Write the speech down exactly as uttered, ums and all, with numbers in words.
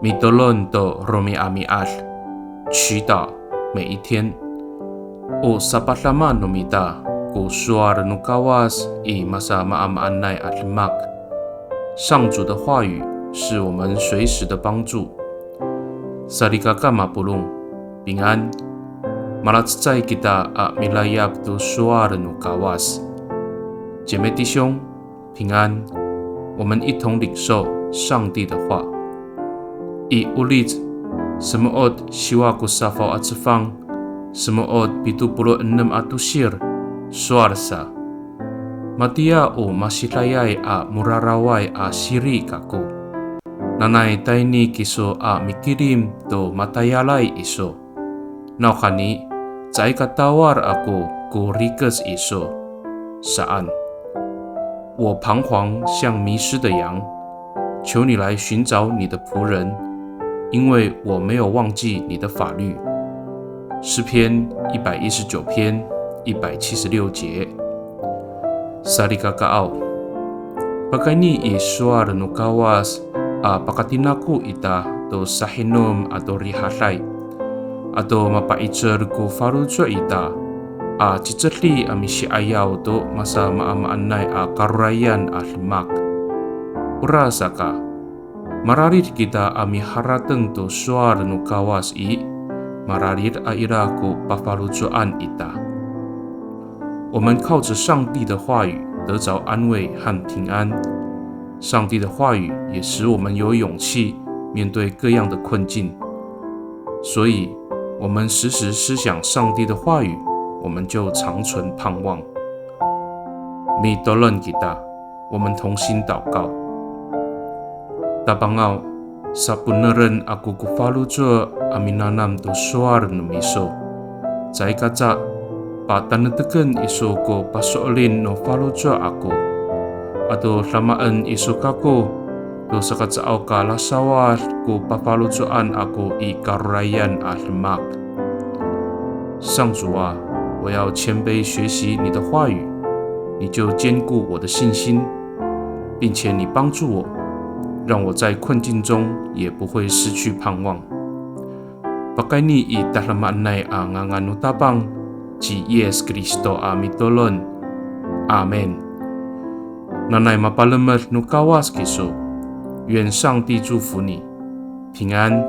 Mitolon to romi'ami'ad, 祈祷每一天。O sapadama no mita ko sowal no Kawas i masamaamaanay a demak. 上主的话语是我们随时的帮助。Salikaka mapolong, 平安。Malacecay kita a milayap to sowal no Kawas. 姐妹弟兄，平安。我们一同领受上帝的话。I Olic, semo'ot siwa ko safaw a cefang, semo'ot pito polo' enem a tosir, sowal sa. Matiya o masidayay a moraraway a siri kako. Nanay tayni kiso a mikilim to matayalay iso. Nawhani, caay ka tawal ako ko rikec iso. Saan. 我彷徨像迷失的羊，求你来寻找你的仆人，因为我没有忘记你的法律。诗篇一百一十九篇一百七十六节。Salikakaaw, pakayni i sowal no Kawas a pakatinako ita to sahinom ato rihaday, ato mapa'icel ko faloco' ita a cicedi a misi'ayaw to masamaamaanay a karorayan a demak. Orasaka, mararid kita a miharateng to sowal no Kawas i, mararid a ira ko pafaloco'an ita. 我们靠着上帝的话语得着安慰和平安。上帝的话语也使我们有勇气面对各样的困境。所以，我们时时思想上帝的话语，我们就常存盼望。Mitolon kita, 我们同心祷告。Tapangaw, saponeren ako ko faloco' a minanam to sowal no miso. Caay kaca, pataneteken iso ko paso'elin no faloco' ako. Ato damaen iso kako to sakacaaw ka lasawad ko pafaloco'an ako i karorayan a demak. 上主啊，我要谦卑学习你的话语，你就坚固我的信心，并且你帮助我，让我在困境中也不会失去盼望。Pakayni i tadamaanay a ngangan no Tapang, ci Yis Kristo a mitolon. Amin. Nanay mapalemed no Kawas kiso. 愿上帝祝福你，平安。